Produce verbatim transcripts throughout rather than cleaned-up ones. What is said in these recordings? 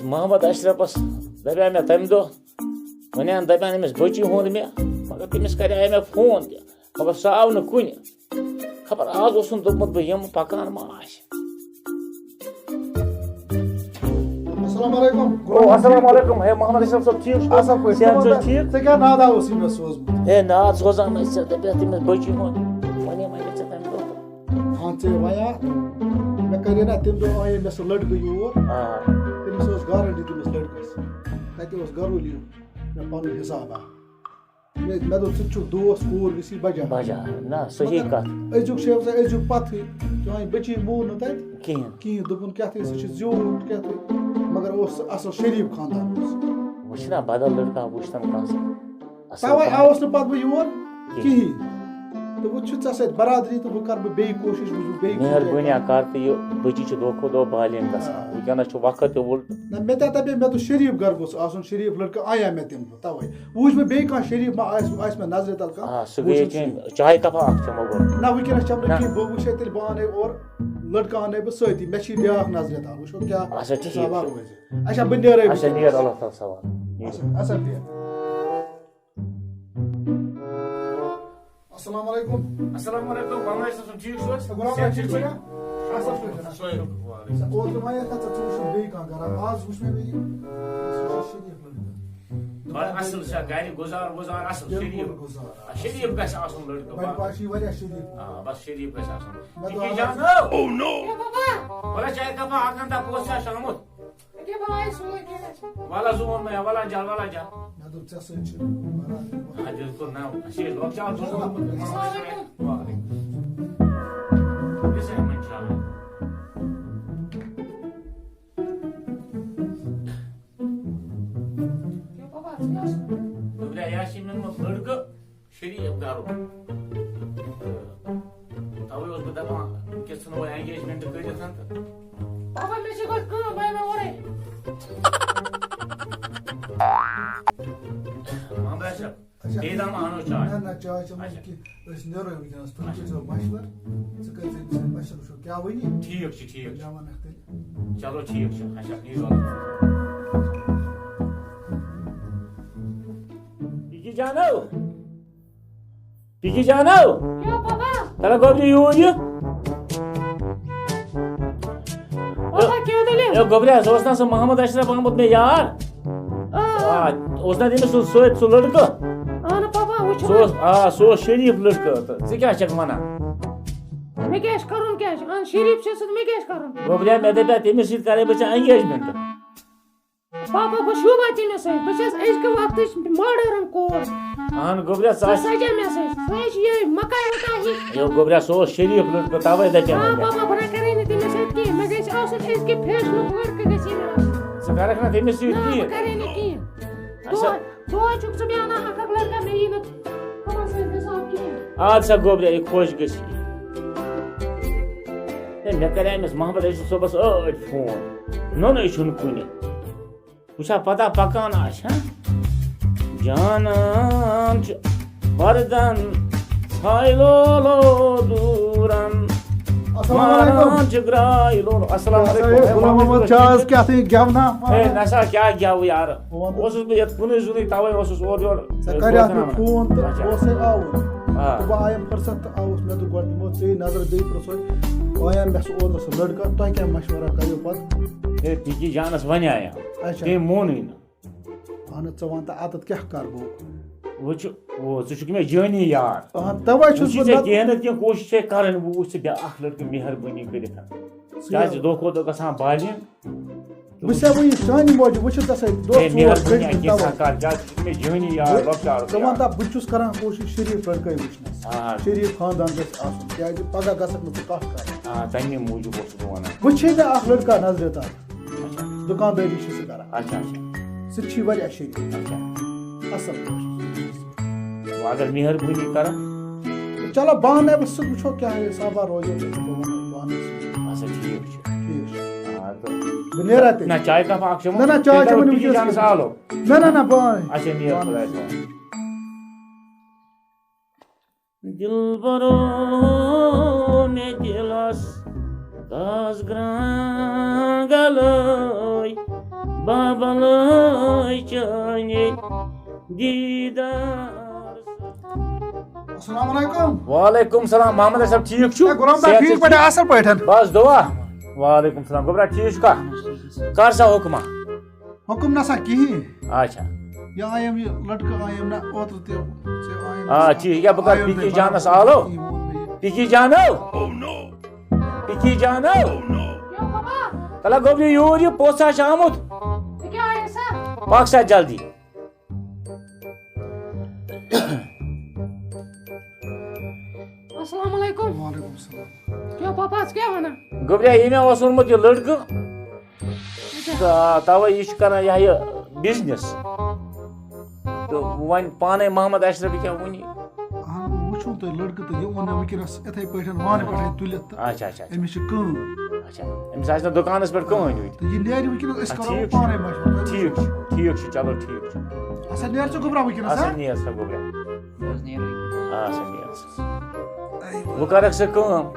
محمد اشرفس دپیٛاو مےٚ تمہِ دۄہ، ونے دپیٛاو أمِس بٔچی ہُنٛد مےٚ، مگر تٔمِس کریٛاو مےٚ فون تہِ، مگر سُہ آو نہٕ کُنہِ۔ خبر آز اوسُن دوٚپمُت بہٕ یِمہٕ، پکان ما آسہِ۔ السلام علیکم۔ او، السلام علیکم۔ ہے، محمد اشرف صٲب، ٹھیٖک چھُ؟ اصل پٲٹھۍ۔ صحت چھُ ژٕ وَن حظ تہٕ، ٹھیٖک؟ ژےٚ کیٛاہ ناداہ اوسُے مےٚ سوٗزمُت؟ ہے، ناد سوزان ٲسۍ ژےٚ، دَپیٛاکھ تٔمِس بٔچی ہُنٛد۔ وَنے وَنے ژےٚ تَمہِ دۄہ۔ اَہَن ژےٚ وَیا، مےٚ کَرے نا تَمہِ دۄہ آیے مےٚ سُہ لٔڑکہٕ یور۔ آ۔ تٔمِس ٲس گارنٹی تٔمِس لٔڑکَس۔ تَتہِ اوس گَرُل یہِ مےٚ پَنُن حِسابا۔ مےٚ، مےٚ دوٚپ، ژٕ تہِ چھُکھ دوس، کوٗر گٔژھی بجا۔ بجا، نہ، صحیح مگر کتھ۔ أزیُک چھُ آسان، أزیُک پتہٕ، چٲنۍ بٔچی مون نہٕ تتہِ کِہیٖنۍ۔ کِہیٖنۍ۔ دوٚپُن، کیٛاہ تھٲے، سُہ چھُ زیوٗٹھ، کیٛاہ تھٲے۔ مگر اوس سُہ اصل شریٖف خاندان اوس۔ وۄنۍ چھُنہ بدل لڑکہ وٕچھتن کانٛہہ سا۔ اصل تَوَے کانٛہہ۔ آوُس نہٕ پتہٕ بہٕ یور کِہیٖنۍ۔ کِہیٖنۍ۔ تہٕ وۄنۍ چھُ ژےٚ سۭتۍ برادری تہٕ بہٕ کرٕ بہٕ بیٚیہِ کوٗشش، بہٕ چھُس بیٚیہِ کُنہِ جایہِ مہربٲنی کران۔ کر تہٕ یہِ بٔچی چھِ دۄہ کھۄتہٕ دۄہ بالینغ گژھان۔ آ۔ وٕنکیٚنس چھُ وقت تہِ وُلٹ۔ نہ، مےٚ تہِ ہا دَپے، مےٚ دوٚپ شریٖف گرٕ گوٚژھ آسُن، شریٖف لڑکہٕ آیا مےٚ تَمہِ دۄہ، تَوَے۔ وُچھ بہٕ بیٚیہِ کانٛہہ شریٖف ما آسہِ، آسہِ مےٚ نظرِ تل کانٛہہ۔ آ، سُہ گٔیے وُچھُن چٲنۍ سُہ۔ چاے کپا اکھ چٮ۪مو گۄڈٕ۔ نہ، وٕنکیٚنَس چٮ۪مہٕ نہٕ نہ۔ کِہیٖنۍ، بہٕ وٕچھے تیٚلہِ، بہٕ اَنَے اورٕ لڑکہٕ اَنَے بہٕ سۭتی، مےٚ چھِ بیٛاکھ نظرِ تل، وٕچھو کیٛاہ اچھا، ٹھیٖک حسابا چھُ۔ روزِ۔ اچھا، بہٕ نیرَے اچھا، وٕنکیٚنَس۔ نیر، اللہ تعالیٰ سوال۔ نیر۔ اچھا، اچھا، بیٚہہ۔ السلام علیکم۔ السلام علیکم، بنگلہ دیش صٲب، ٹھیٖک چھِو حظ؟ غلام صحت چھا ٹھیٖک ٹھیٖک؟ پٲٹھۍ؟ اَصٕل پٲٹھۍ۔ السلام علیکم۔ وعلیکم۔ ژےٚ اوترٕ وَنے ژےٚ، ژٕ وٕچھُکھ بیٚیہِ کانٛہہ گرا۔ آز وٕچھ مےٚ بیٚیہِ، ژٕ وٕچھ شریٖف لٔڑکہٕ۔ بَڑٕ اَصٕل چھا گرِ گُزار وُزار اَصٕل، بِلکُل شریٖف۔ گُزار۔ آ، شریٖف گژھِ آسُن لٔڑکہٕ۔ بَڑِ پاشی واریاہ شریٖف۔ آ، بَس شریٖف گژھِ آسُن۔ مےٚ دوٚپ، یہِ کیٛاہ جان؟ Oh no! وَلہٕ چاے کَپا اَکھ گھنٹہ پوٚز چھا شامُت؟ ییٚکیٛاہ بہٕ آیَس سورُے کینٛہہ۔ وَلہٕ زُوُن مےٚ، وَلہٕ جَل، وَلہٕ جَل۔ مےٚ دوٚپ، ژےٚ سۭتۍ چھِ برابر۔ آ، بِلکُل، نہ، اَسہِ چھِ لۄکچار دوٗر۔ السلام علیکم۔ وعلیکم۔ بِسمِ رحمن شاہ۔ کیٛاہ پَپا، ژٕ کیٛاہ چھُکھ؟ دوٚپرا، یہِ ہا چھِ مےٚ ووٚنمُت لٔڑکہٕ۔ شریٖف گرُک۔ تَوَے اوسُس بہٕ دَپان، وٕنکیٚس ژھٕنو engagement کٔرِتھ تہٕ۔ پاپا، مےٚ چھِ گۄڈٕ کٲم، بہٕ یِمہٕ اورَے۔ محمد اشرف، اچھا۔ بیٚیہِ دَم اَنو چاے۔ نہ، نہ، چاے چٮ۪مو نہٕ اچھا۔ کینٛہہ۔ أسۍ نیرو وٕنکیٚنَس۔ تُہۍ اچھا۔ کٔرۍزیو مَشوَرٕ۔ ژٕ کٔرۍ زِ أمِس سۭتۍ مَشوَرٕ، وٕچھو کیٛاہ وَنہِ۔ ٹھیٖک چھُ، ٹھیٖک چھُ۔ مےٚ وَنَکھ تیٚلہِ۔ چلو، ٹھیٖک چھُ۔ اچھا، نیٖرِو۔ یہِ کہِ جانو؟ پِکی جانو۔ کیٛاہ پاپا؟ تَلہٕ گۄبرِ یوٗرۍ یہِ۔ پاپا، کیٛاہ دٔلیٖل؟ اے گۄبرِ، سُہ اوس نا سُہ محمد اشرف آمُت مےٚ یار؟ آ۔ آ، اوس نا تٔمِس سُہ سۭتۍ سُہ لٔڑکہٕ؟ اہن پاپا، وٕچھ سُہ اوس، آ، سُہ اوس شریٖف لٔڑکہٕ۔ تہٕ ژٕ کیٛاہ چھَکھ وَنان؟ مےٚ کیٛاہ چھُ کَرُن کیٛاہ چھُ؟ اہن شریٖف چھُ سُہ، مےٚ کیٛاہ چھُ کَرُن؟ گۄبرِ، مےٚ دَپیٛاو تٔمِس سۭتۍ کَرے بہٕ ژےٚ engagement۔ پاپا، بہٕ شوٗبا ژےٚ مےٚ سۭتۍ؟ بہٕ چھَس أزکہِ وقتٕچ modern کوٗر۔ اہن گوٚبریا، ژٕ سۄ آس۔ سَجے مےٚ سۭتۍ۔ سۄ ہے چھِ یِہوٚے مکاے وکاے ہِش۔ یو گوٚبریا، سُہ اوس شریٖف لٔڑکہٕ، تَوَے دَپیٛاو آ، مےٚ۔ پاپا، بہٕ نہ کَرے نہٕ تٔمِس سۭتۍ کِہیٖنۍ۔ مےٚ گژھِ آسُن أزکہِ fashionُک لٔڑکہٕ گژھِ یہِ مےٚ آسُن۔ ژٕ کَرَکھ نہ تٔمِس سۭتۍ نہ، کِہیٖنۍ؟ بہٕ کَرے نہٕ کِہیٖنۍ۔ اچھا۔ دۄہَے، دۄہَے چھُکھ ژٕ مےٚ اَنان اَکھ اَکھ لٔڑکہٕ، مےٚ یی نہٕ تِمَن سۭتۍ حِساب کِہیٖنۍ۔ اَدٕ سا گوٚبریا، یہِ خۄش گٔژھی۔ ہے، مےٚ کَرے أمِس محمد اشرف صٲبَس ٲدۍ فون، نوٚنُے چھُنہٕ کُنہِ۔ وٕچھا پتہ پکان آسہِ، ہا؟ جانان چھُ وردن، ہاے لولو دوٗرن۔ السلام علیکم۔ ماران چھِ گراے لولو۔ السلام علیکم۔ ہے، غلام محمد، چھا حظ کیٛاہ تھٲے گٮ۪ونا؟ ہے، نسا کیٛاہ گٮ۪و یارٕ؟ وَن۔ اوسُس بہٕ یَتھ کُنُے زُنُے، تَوَے اوسُس اورٕ یورٕ۔ ژےٚ کَریاتھ مےٚ فون تہٕ اچھا۔ بہٕ اوسَے آوُر۔ آ۔ تہٕ بہٕ آیم فٕرصت تہٕ آوُس۔ مےٚ دوٚپ، گۄڈٕ دِمو ژےٚ نظر بیٚیہِ پرٛژھوے۔ آیام مےٚ سُہ اوترٕ سُہ لٔڑکہٕ، تۄہہِ کیٛاہ مشورہ کَریو پَتہٕ؟ ہے، پِکی جانَس وَنیٛایم۔ اچھا۔ تٔمۍ مونُے نہٕ۔ اہن حظ، ژٕ وَن تہٕ اَتَتھ کیٛاہ کَرٕ بہٕ؟ وٕچھ، او، ژٕ چھُکھ مےٚ جٲنی یار۔ اہن، تَوَے چھُس وٕچھ بہٕ ژےٚ نَتہٕ کینٛہہ نَتہٕ کینٛہہ کوٗشِش چھے کَرٕنۍ، بہٕ وٕچھِ ژےٚ بیٛاکھ لٔڑکہٕ مہربٲنی کٔرِتھ۔ ژٕ کیٛازِ یہِ دۄہ کھۄتہٕ دۄہ گژھان بالینغ۔ بہٕ چھُسے وۄنۍ یہِ چانہِ موٗجوٗب، وٕچھ ژےٚ سۭتۍ دۄہ ہے، ژور مہربٲنی کٔرۍ کینٛہہ تَوَے۔ سا کَر، کیٛازِ ژٕ چھُکھ مےٚ جٲنی یار، بہٕ، لۄکچارُک ژٕ وَن یار۔ تہٕ بہٕ چھُس کَران کوٗشِش شریٖف لٔڑکَے وٕچھنَس۔ آ۔ شریٖف خاندان گژھِ آسُن، کیٛازِ پَگاہ گژھکھ نہٕ ژٕ کَتھ کَرٕنۍ۔ آ، تَمے موٗجوٗب اوسُس بہٕ وَنان۔ وٕچھے مےٚ اَکھ لٔڑکہٕ نظرِ تَل۔ اچھا۔ دُکاندٲری چھُ سُہ کران۔ اچھا، اچھا۔ سُہ تہِ چھُ واریاہ شریٖف۔ اچھا۔ اَصٕل پٲٹھۍ۔ وۄنۍ اگر مہربٲنی کران۔ چلو، بہٕ اَنَے، بہٕ سُہ وٕچھو کیٛاہ حسابا روزِ، بہٕ وَنہٕ، بہٕ اَنہٕ سُہ۔ اچھا، ٹھیٖک چھُ۔ ٹھیٖک چھُ۔ آ، تہٕ بہٕ نیرا تیٚلہِ۔ نہ، چاے کپ اکھ چٮ۪مو۔ نہ، نہ، چاے تیٚلہِ چٮ۪مو کرو نہٕ پِکی وٕنکیٚس جانَس کینٛہہ۔ آلو۔ نہ، نہ، نہ، بہٕ اَنَے۔ اچھا، نیر بہٕ اَنَے۔ خۄدایَس حوالہٕ۔ دِلبرو مےٚ دِلس کس گرٛانٛگلٲے، بابلے چانہِ دیدار۔ السلام علیکم۔ وعلیکم السلام، محمد اشرف، ٹھیک چھو؟ اے، غلام بھائی، صحت ٹھیک چھا؟ پٲٹھۍ، اصل پٲٹھۍ۔ بس دعا۔ وعلیکم السلام، گوٚبرا ٹھیک چھُکھا؟ کر سا حُکما؟ حُکم نہ سا کِہیٖنۍ۔ اچھا۔ یہِ آیم یہِ لڑکہٕ آیم نہ اوترٕ تہِ، ژےٚ آیم آ، نہ۔ ٹھیٖک، یہِ بہٕ کَرٕ آیم پِکی نہٕ جانَس برابر آلو۔ کِہیٖنۍ، ووٚن مےٚ یہِ۔ پِکی جانو۔ پِکی جانو۔ تَلہ گوٚو یہِ یوٗر، یہِ پوٚژھ ہا چھُ آمُت۔ یہِ کیٛاہ آیہِ سا؟ پَکھ سا جلدی۔ السلام علیکم۔ وعلیکم السلام۔ کیٛاہ پاپا، ژٕ کیٛاہ وَنان؟ گوٚبریا، ییٚمۍ اوس ووٚنمُت یہِ لٔڑکہٕ، تہٕ تَوَے یہِ چھُ کَران یہِ ہا یہِ بِزنِس۔ تہٕ وۄنۍ پانَے محمد اشرف کیٛاہ ووٚن یہِ؟ اہن، وٕچھُن تُہۍ لٔڑکہٕ تہٕ یہِ اوٚن مےٚ وٕنکیٚنَس یِتھَے پٲٹھۍ وانہٕ پٮ۪ٹھَے تُلِتھ تہٕ اچھا، اچھا، اچھا۔ أمِس چھِ کٲم۔ اچھا، أمِس آسہِ نہٕ دُکانَس پٮ۪ٹھ کٕہٕنۍ وٕنہِ۔ تہٕ یہِ نیرِ وٕنکیٚنَس، أسۍ آ، کَرو ٹھیٖک چھُ۔ پانَے مَشوَرٕ۔ تۄہہِ ٹھیٖک چھُ، ٹھیٖک چھُ، چلو ٹھیٖک چھُ۔ اَسا نیرِ ژٕ گوٚبرا وٕنکیٚنَس، اَسا ہا؟ نیر سا گوٚبرا۔ بہٕ حظ نیرٕ وٕنکیٚن۔ آ، سا نیر سا۔ اَے، وۄنۍ کَرَکھ ژٕ کٲم۔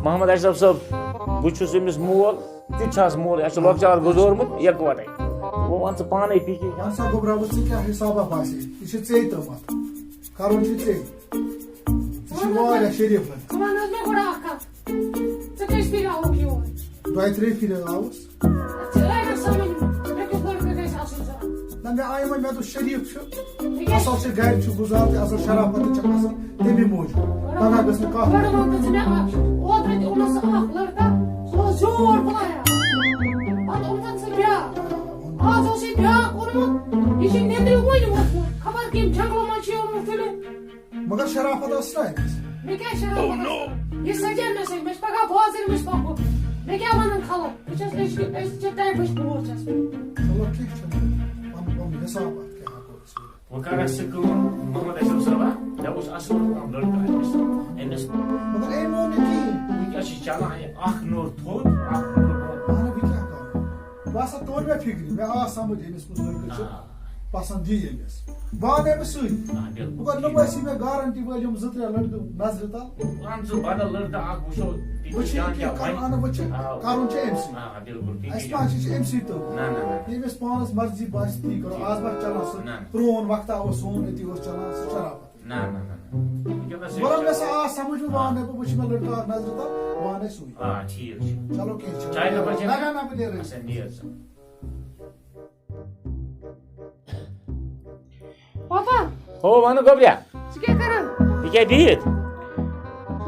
محمد اشرف صٲب، بہٕ چھُس أمِس مول، تہِ تہِ چھَس مول، اَسہِ چھُ لۄکچار گُزورمُت یَکوَٹَے۔ وۄنۍ وَن ژٕ پانَے پِکی۔ وَن سا گوٚبرا، وۄنۍ ژٕ کیٛاہ حِسابہ باسے؟ یہِ چھِ ژےٚ تامَتھ۔ کَرُن چھُ ژےٚ۔ ژٕ چھِ واریاہ شریٖف لٔڑکہٕ۔ ژٕ وَن حظ مےٚ گۄڈٕ اَکھ کَتھ۔ ژٕ کٔژِ پھِرِ آوُکھ یور؟ دۄیہِ ترٛیٚیہِ پھِرِ حظ آوُس۔ ژٕ ٲے نہٕ سَمٕجھ، مےٚ کیُتھ لٔڑکہٕ گژھِ آسُن ضوٚرَتھ؟ نہ، مےٚ آیہِ وۄنۍ، مےٚ دوٚپ شریٖف چھُ۔ یہِ کیٛاہ؟ اَصٕل چھِ گَرِ چھُ گُزار تہِ اَصٕل، شرافت تہِ چھَکھ اَصٕل، تَمی موٗجوٗب۔ پَگاہ گٔژھ نہٕ کانٛہہ گۄڈٕ وَن تہٕ ژٕ مےٚ اَکھ۔ اوترٕ تہِ اوٚنُتھ ژٕ اَکھ لٔڑکہٕ، سُہ اوس زیوٗٹھ بَلایا۔ پَتہٕ اوٚنُتھ ژٕ بیٛاکھ۔ آز اوس یہِ بیٛاکھ اوٚنمُت، یہِ چھِ نیٚنٛدرِ وُنہِ ووٚتھمُت۔ خبر کَمہِ جنٛگلہٕ منٛز چھُ یہِ اوٚنمُت تُلِتھ۔ مگر شرافت ٲس نہ أمِس۔ مےٚ کیٛاہ شرافت ٲس؟ یہِ سَجے مےٚ سۭتۍ، مےٚ چھِ پگاہ بازرٕ، مےٚ چھِ پَکُن۔ مےٚ کیٛاہ وَنَن خلق؟ بہٕ چھَس أزکہِ، أزکہِ ٹایمٕچ کوٗر چھَس بہٕ۔ چلو ٹھیٖک چھُ، پَنُن پَنُن حِساب اَتھ کیٛاہ ہٮ۪کو أسۍ ؤنِتھ۔ وۄنۍ کَرَکھ ژٕ کٲم، محمد اشرف صٲبا، مےٚ وٕچھ اَصٕل پَہَم لٔڑکہٕ أمِس۔ أمِس مگر أمۍ ووٚن نہٕ کِہیٖنۍ۔ وٕنکٮ۪س چھِ چَلان یہِ اَکھ نوٚر تھوٚد، اَکھ نوٚر بۄن۔ اَہَنہٕ، بہٕ کیٛاہ کَرٕ؟ بہٕ ہسا توٚر مےٚ فِکرِ، مےٚ آو سَمٕجھ أمِس کُس لٔڑکہٕ چھُ۔ آ۔ پسند یی أمِس۔ بہٕ اَنہٕ أمِس سۭتۍ۔ آ، بِلکُل۔ بہٕ گۄڈٕ نِمہٕ أسۍ مےٚ گارنٹی وٲلۍ یِم زٕ ترٛےٚ لٔڑکہٕ نظرِ تل۔ اَن ژٕ بدل لٔڑکہٕ اَکھ وٕچھو، وٕچھ یہِ جان کِتھ کیٛاہ کٔنۍ وَنہِ۔ اَنہٕ بہٕ، چھِ آ۔ کَرُن چھُ أمۍ سٕے۔ آ، بِلکُل، پی اَسہِ پی ما جان۔ چھِ، چھِ أمۍ سٕے تہٕ۔ نہ، نہ، نہ۔ ییٚمِس پانَس مرضی باسہِ تی کَرو۔ آز ما چھِ چَلان سُہ نہ۔ پرٛون وقتہ اوس سون، أتی اوس چَلان سُہ شرافت۔ نہ، نہ، نہ، نہ۔ وٕنکیٚنَس چھِ وَلہٕ مےٚ سا آو سَمٕجھ، وۄنۍ وَن مےٚ بہٕ، وٕچھ مےٚ لٔڑکہٕ اَکھ نظرِ تل، بہٕ اَنَے سُے۔ آ، ٹھیٖک چھُ۔ چلو کینٛہہ چھُنہٕ۔ چاے کَپا چےٚ؟ نہ، نہ، نہ، بہٕ نیرٕ۔ اچھا، نیر ژٕ۔ پاپا، ہو، وَنہٕ گوٚبریا، ژٕ کیٛاہ کران؟ یہِ کیٛاہ بِہِتھ؟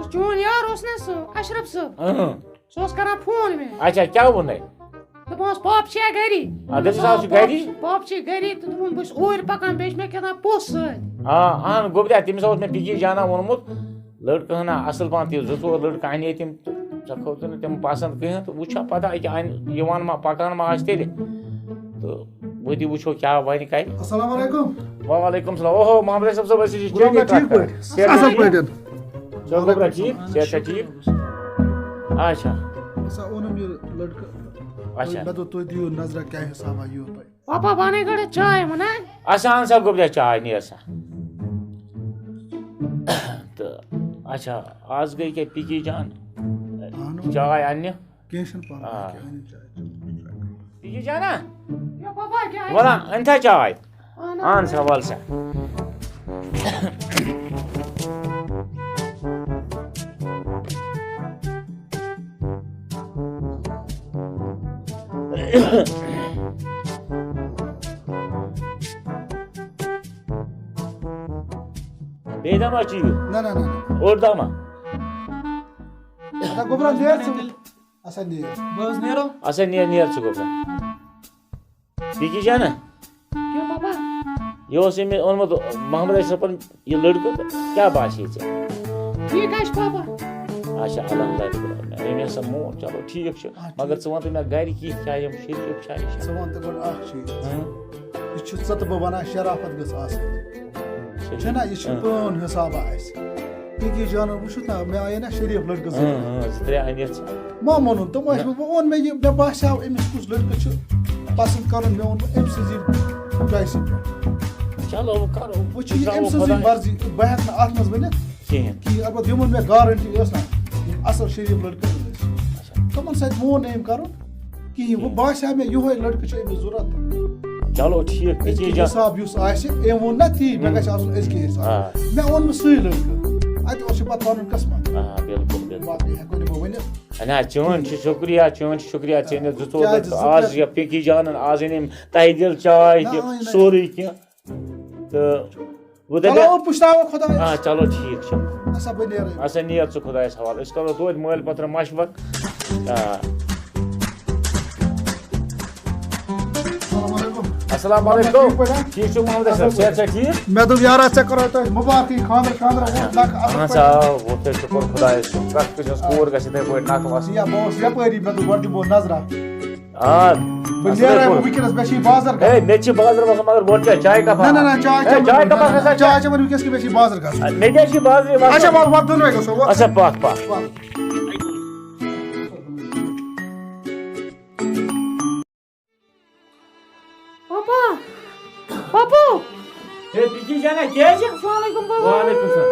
سُہ چون یار اوس نہ سُہ اشرف صٲب، اۭں۔ سُہ اوس کران فون مےٚ۔ اچھا، کیٛاہ ووٚنَے؟ دَپان اوس، پاپہٕ چھُ یا گری؟ آ، دٔپِس، آز چھُ گری؟ پاپہٕ چھُ گری تہٕ دوٚپُن، بہٕ چھُس اوٗرۍ پَکان، بیٚیہِ چھُ مےٚ کیٛاہ تام پوٚژھ سۭتۍ۔ آ، اہن گوٚبریا، تٔمِس اوس مےٚ پِکی جانا ووٚنمُت، لٔڑکہٕ ہنا اَصٕل پَہَن تہِ، زٕ ژور لٔڑکہٕ اَنے تٔمۍ تہٕ ژےٚ کھوٚتُے نہٕ تِم پَسنٛد کِہیٖنۍ تہٕ وٕچھ ہا پَتہ أکیٛاہ اَنہِ یِوان ما پَکان ما آسہِ تیٚلہِ۔ تہٕ وۄنۍ تہِ وٕچھو کیٛاہ وَنہِ کَرِ۔ السلام علیکم۔ وعلیکم السلام۔ اوہو، محمد اشرف صٲب، أسۍ چھِ گوٚبرا چٲنی ٹھیٖک کَتھ پٲٹھۍ؟ کَران۔ صحت اَصٕل ٹھیٖک؟ پٲٹھۍ۔ ژٕ اوسُکھ گوٚبرا ٹھیٖک؟ صحت چھا ٹھیٖک؟ اچھا۔ ہسا اوٚنُم یہِ لٔڑکہٕ۔ اچھا۔ مےٚ دوٚپ، تُہۍ دِیِو نظرہ کیٛاہ حسابہ یِیو تۄہہِ۔ پاپا، بَنَے گۄڈٕ چاے، وَنان۔ اچھا، اَن سا گوٚبرا چاے، نیر سا۔ تہٕ اچھا، آز گٔے کیٛاہ پِکی جان؟ اہن حظ۔ چاے اَننہِ؟ کینٛہہ چھُنہٕ پَرواے، آ۔ کینٛہہ چھُنہٕ چاے چٮ۪مو۔ پِکی جانا؟ یا پاپا، کیٛاہ آسہِ؟ وَلا، اَن تھا چاے۔ اَہَن حظ۔ اَن سا، وَل سا۔ بیٚیہِ دَما چیٖز؟ نہ، نہ، نہ، نہ۔ اوٚڑ دَما؟ اَدا گوٚبرا، نیر ژٕ۔ اَسا نیر۔ بہٕ حظ نیرو۔ اچھا، نیر، نیر ژٕ گوٚبرا۔ پِکی جانا؟ کیٛاہ پاپا؟ یہِ اوس أمۍ اوٚنمُت محمد اشرفن یہِ لٔڑکہٕ، تہٕ کیٛاہ باسے ژےٚ؟ ٹھیٖک حظ چھُ پاپا۔ اچھا، الحمدللہ رب العالمین۔ أمۍ ہسا مون، چلو ٹھیٖک چھُ۔ آ، ٹھیٖک۔ مگر ژٕ وَن تہٕ مےٚ گرِ کِتھ کیٛاہ یِم شریٖف چھا یہِ چھا؟ ژٕ وَن تہٕ گۄڈٕ اَکھ چیٖز۔ ہٕم۔ یہِ چھُ ژٕ تہٕ بہٕ وَنان شرافت گٔژھ آسٕنۍ۔ صحیح۔ چھےٚ نا، یہِ چھُ ہٕم۔ پرٛون حِسابہ اَسہِ۔ پِکی جانو وٕچھُتھ نا، مےٚ آیے نا شریٖف لٔڑکہٕ زٕ۔ ہٕم، ہٕم، زٕ ترٛےٚ اَنِتھ ژٕ۔ ما مونُن تِم ٲسۍ، وۄنۍ ووٚن مےٚ یہِ، مےٚ باسیٛو أمِس کُس لٔڑکہٕ چھُ پسنٛد کَرُن، مےٚ ووٚن وۄنۍ أمۍ سٕنٛزٕے choice پٮ۪ٹھ۔ چلو، وۄنۍ کَرو۔ وۄنۍ چھُ یہِ وٕچھو أمۍ سٕنٛزٕے خۄداے۔ مرضی، بہٕ ہٮ۪کہٕ نہٕ اَتھ منٛز ؤنِتھ کِہیٖنۍ۔ کِہیٖنۍ۔ البتہٕ یِمَن مےٚ گارنٹی ٲس نا، یِم اَصٕل شریٖف لٔڑکہٕ ٲسۍ، اچھا۔ تِمَن سۭتۍ مون نہٕ أمۍ کَرُن۔ کِہیٖنۍ۔ وۄنۍ باسیٛو مےٚ یِہوٚے لٔڑکہٕ چھُ أمِس ضوٚرَتھ۔ چلو ٹھیٖک، أمۍ یہِ سُنٛد چیٖز جا- حِساب یُس آسہِ، أمۍ ووٚن نہ تی، مےٚ گژھِ آسُن أزکہِ حِساب۔ آ۔ مےٚ اوٚن نہٕ سُے لٔڑکہٕ۔ اَتہِ اوس یہِ پَتہٕ پَنُن قٕسمَت۔ آ، بِلکُل، بِلکُل۔ باقٕے ہٮ۪کو نہٕ بہٕ ؤنِتھ۔ نہ، چون چھُ شُکریہ، چون چھُ شُکریہ، ژےٚ أنِتھ زٕ ژور کیٛازِ لٔڑکہٕ۔ زٕ آز ژور؟ چھِ یا پِنکی جانَن، آز أنِم تَہہِ دِل چاے نہ، تہِ، آ، نہ، نہ۔ سورُے کینٛہہ۔ تہٕ وۄنۍ دَپہِ چلو، وۄنۍ پُشراوو خۄدایَس۔ آ، چلو، ٹھیٖک چھُ۔ اَسا، بہٕ نیرٕ۔ اَسا، نیر ژٕ خۄدایَس حوالہٕ۔ أسۍ کَرو توتہِ مٲلۍ پَتھر مَشوَر۔ آ۔ السلام علیکم۔ السلام علیکم۔ ٹھیٖک پٲٹھۍ، ہا؟ ٹھیٖک چھُ، محمد اشرف؟ صحت چھا ٹھیٖک؟ مےٚ دوٚپ، یارا، ژےٚ کَرو تۄہہِ مُبارکٕے خانٛدر، خانٛدر ووت، لَکھ اَصٕل اَہَن سا، پٲٹھۍ۔ آ، وۄتھ حظ، شُکُر خۄدایَس کُن۔ پرٛٮ۪تھ کٲنٛسہِ ہٕنٛز کوٗر گژھِ یِتھَے پٲٹھۍ نَکھ وَسٕنۍ۔ یا بہٕ اوسُس یَپٲری، مےٚ دوٚپ، گۄڈٕ دِمہٕ بہٕ نظرا۔ آ، بہٕ اَصٕل نیرٕ پٲٹھۍ۔ وۄنۍ وٕنکیٚنَس، مےٚ چھِ یہِ بازر گژھُن۔ ہے، مےٚ تہِ چھِ بازرٕ وَسُن، مگر گۄڈٕ کیٛاہ، چایہِ کَپا؟ نہ، نہ، نہ، چاے ہے، چٮ۪مہٕ چایہِ نہٕ۔ کَپا نہ، نہ، ہسا چاے چٮ۪مہٕ نہٕ وٕنکیٚنَس کینٛہہ، مےٚ چھِ یہِ بازر گژھُن۔ مےٚ تہِ حظ چھِ بازرٕ وَسُن۔ اچھا، وَلہٕ، وَلہٕ، دۄنوَے گژھو، وَلہٕ۔ اچھا، پَکھ، پَکھ۔ وَلہٕ۔ پاپا، پاپا۔ ہے، پِکی جانا، کیٛازِ؟ السلام علیکم، پاپا۔ وعلیکم السلام۔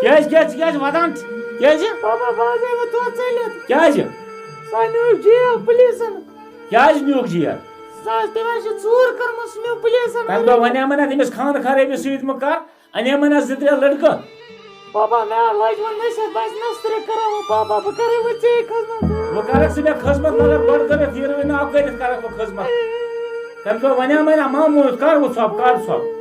کیٛازِ، کیٛازِ، ژٕ کیٛازِ وَدان؟ کیٛازِ؟ پاپا، بہٕ حظ آیوٕ توتہِ ژٔلِتھ۔ کیٛازِ؟ سُہ نیوٗکھ جیل پُلیٖسَن۔ کیٛازِ نیوٗکھ جیل؟ سُہ حظ، تٔمۍ حظ چھِ ژوٗر کٔرمٕژ، سُہ نیوٗ پُلیٖسَن۔ تَمہِ دۄہ وَنیٛومَے نہ تٔمِس، خانہٕ خرٲبی سۭتۍ مہٕ کَر، اَنیمَے نہ زٕ ترٛےٚ لٔڑکہٕ۔ پاپا، مےٚ حظ لٲج وۄنۍ نٔصیحت، بہٕ حظ نَس ترٛےٚ کَران وۄنۍ، پاپا، بہٕ کَرَے وۄنۍ ژےٚ خدمت۔ بہٕ کَرَکھ ژٕ مےٚ خدمت، مگر گۄڈٕ کٔرِتھ یِنہٕ وۄنۍ ناو کٔرِتھ کَرَکھ بہٕ خدمت۔ تَمہِ دۄہ وَنیٛومَے نہ، ما مونُتھ، کَر وۄنۍ ژھۄپ، کَر ژھۄپ۔